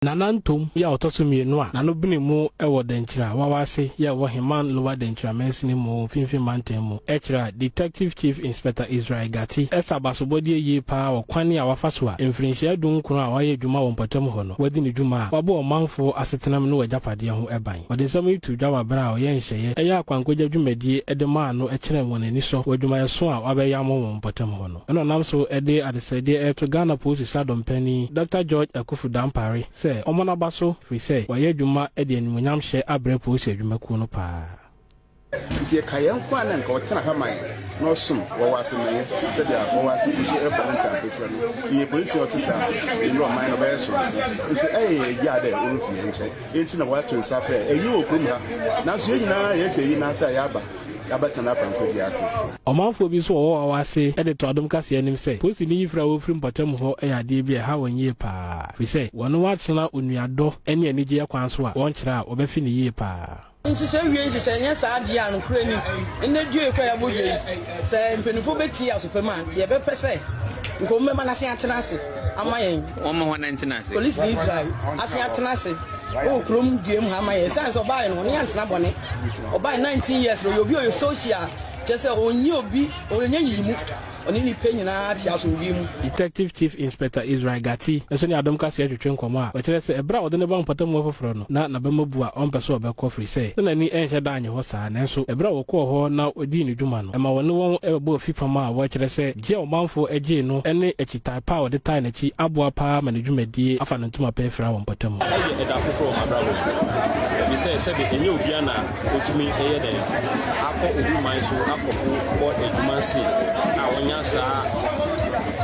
Nana Ntom yi a ɔtɔ so mmienu a n'ano bene mu wɔ Dankyira Wawase yi a ɛwɔ Heman Lower Dankyira mansini mu Mfimfini Mantam mu kyerɛ a Detective Chief Inspector Israel Gati sa abasobɔdeɛ yie paa wɔ kwan a wafa so a mfirinhyia 19 a wayɛ adwuma wɔ mpɔtam hɔ no wadi ne dwuma a wabɔ ɔmanfoɔ asetenam ne w'agyapadeɛ ho ban. Ɔde nsɛm yi too dwa wɔ berɛ a ɔyɛ nhyɛeɛ ɛyɛ akwankogya dwumadie de maa no kyerɛɛ wɔn anisɔ wɔ adwumayɛso a wabɛyɛ ama wɔn mpɔtam hɔ no. Ɛna ɔnam so de adesrɛdeɛ reto Ghana Polisi Sadom panin Dɔkta George Akuffo Dampare sɛ ɔmmɔ n'aba so firi sɛ wayɛ adwuma de animuonyamhyɛ abrɛ polisi adwumakuo no paa. Nti yɛka yɛn nko a na nka ɔtena ha ma yɛn na ɔsom wɔ wɔ ase ma yɛn sɛdeɛ wɔ wɔ ase gu so ɛfa ne ntampe frɛ no. Yɛyɛ polisi a ɔte saa a, yɛn ɔman no ɔbɛyɛ soronko. Nti ɛyɛ yɛn ya dɛ ɔrefi yɛn nkyɛn. Enti na wɔato nsa afrɛ eyi wɔ kurom ha. Nanso yɛn nyinaa yɛhwɛ eyi nnansa a yɛaba abɛtena n'apampam dua ase. Ɔmanfoɔ bi nso wɔ hɔ a wɔase de to adom kaseɛ anim sɛ polisini yi firi a wɔfiri mpɔtam hɔ yɛ adeɛ bi a ɛha wɔn yie pa ara, ɛfiri sɛ wɔne wɔn atena onuadɔ ne anigyeɛ kwan so a wɔnkyerɛ a wɔbɛfe no yie pa ara. Nhyehyɛ wie nhyehyɛ nyɛ saa deɛ a nokorɛ ni nnɛ dua yi koraa yɛabɔ dua yi sɛ mpaninfoɔ bɛtie asopɛ mu a nka yɛbɛpɛ sɛ nka wɔn bɛma no asen atena ase ama yɛn. Wɔmma hwan ntena ase? Police ne Israel asen atena ase wɔ kurom dua mu ha ama yɛn ɛsiane sɛ ɔbaeɛ no ɔne yɛn antena bɔne ɔbaeɛ 19 years no ɔyɛ obi ɔyɛ social kyerɛ sɛ ɔnyɛ obi ɔnyɛ nyiyimu ɔne nnipa nyinaa te asomdwoe mu. Detective Chief Inspector Israel Gati nso ne Adom Kaseɛ twetwe nkɔmmɔ a ɔkyerɛ sɛ ɛberɛ a ɔde no ba mpɔtam hɔ foforɔ no na n'abam abu a ɔmpɛ sɛ ɔbɛkɔ firi sɛ na n'ani nhyɛ da nnye hɔ saa nanso ɛberɛ a wɔkɔɔ hɔ na ɔdii ne dwuma no ɛma wɔne wɔn bɛbɔɔ fipam a wɔkyerɛ sɛ Gye a ɔmanfo gyee no ne akyitae pa a wɔde tae n'akyi aboa paa ma ne dwumadi afa ne ntoma pa afira wɔ mpɔtam. Ɛyɛ ɛda foforɔ wɔ m'abrabɔ mu, efisɛ sɛbe ɛnyɛ obiara na otumi yɛ dɛn akɔ obi man so akɔ bɔ adwuma se a wɔnya saa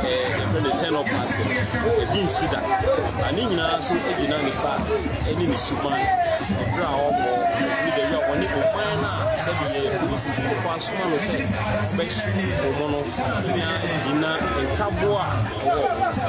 ɛɛ yɛfrɛ no send off party no, ebi nsi da. Na ne nyinaa nso gyina nipa ne ne suban, ɛberɛ a ɔbɔ ne baabi a ɔne ɔman no a sɛbe yɛ polisifoɔ Soma no sɛ ɔbɛhye wɔn no nyinaa gyina nkaboa a ɛwɔ wɔn.